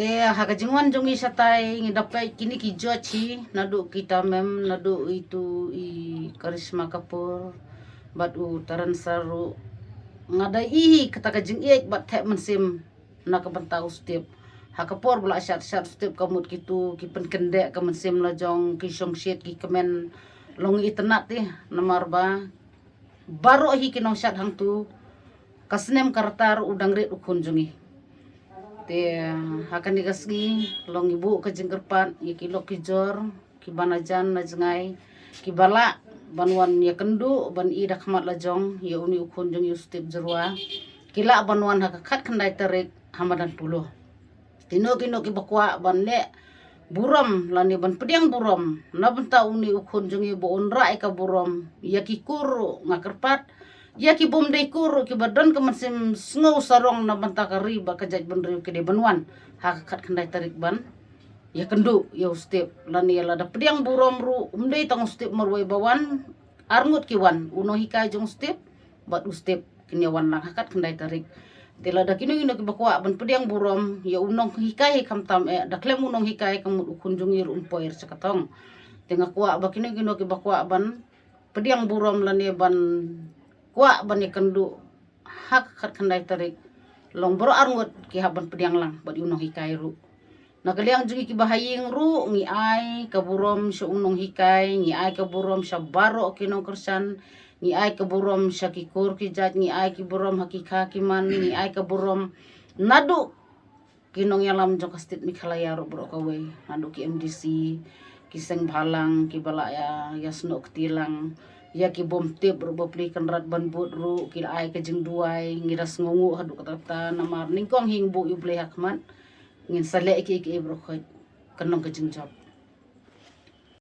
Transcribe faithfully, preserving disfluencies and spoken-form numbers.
Te ha ka jingwan jong ngi shatai ngi da peit kine ki judge hi, naduh ki Tamim, naduh itu i Karisma Kapoor bad u Taran Sar ruh. Nga da i hi kata ka jingïeit bad thep mynsiem na ka bynta u Steve. Ha ka por ba la shad shad u Steve ka mut kitu ki pynkyndeh ka mynsiem la jong, ki shongshit, ki kmen long itynnad ïa, namar ba baroh hi ki nongshad hangtu ka snem ka rta ruh u dang rit u khun jong ngi. Te ha kane ka sngi long i buh ka jingkyrpad ïa ki lok ki jor, ki ba na jan na jngai, ki ba lah ban wan ïakynduh ban i da khmat la jong ïa une u khun jong ngi u Steve Jyrwa. Ki lah ban wan ha ka khatkhyndai tarik ha madan Polo. Kino kino ki ba kwah ban leh burom lane ban pdiang burom na bynta une u khun jong ngi ba un rah ïa ka burom, ïa ki kur ruh nga kyrpad, ïa ki bym dei kur ruh ki ba don ka mynsiem sngew sarong na bynta ka ri bad ka jaitbynriew ki dei ban wan ha ka khatkhyndai tarik ban ïakynduh ïa u Steve. Lane lada pdiang burom ruh um dei tang u Steve marwei ba wan, arngut ki wan, u nonghikai jong u Steve bad u Steve kin ïa wan lang ha khatkhyndai tarik. Te lada kino kino ki ba kwah ban pdiang burom ïa u nonghikai hi khamtam eh, da khlem u nonghikai ka mut u khun jong ngi ruh um poi sha ka thong. Te nga kwah ba kino kino ki ba kwah ban pdiang burom lane ban kwah ban ïakynduh ha ka khatkhyndai tarik, long baroh arngut ki hap ban pdiang lang bad u nonghikai ruh. Na ka liang jong ngi ki ba ha ïing ruh ngi ai ka burom sha u nonghikai, ngi ai ka burom sha baroh ki nongkyrshan, ngi ai ka burom sha ki kur ki jait, ngi ai ki burom ha ki kha ki man, ngi ai ka burom naduh ki nongïalam jong ka state Meghalaya ruh baroh kawei, naduh ki M D C, ki seng bhalang ki ba la ïa, ïasnoh kti lang, ïa ki bym tip ruh ba plie kynrad ban bud ruh ki la ai ka jingduwai, ngi da sngewnguh haduh katta katta namar nyngkong hi ngi buh ïa u Blei ha khmat, ngin sa leh ïa ki, ïa ki baroh khoit, kan long ka jingjop.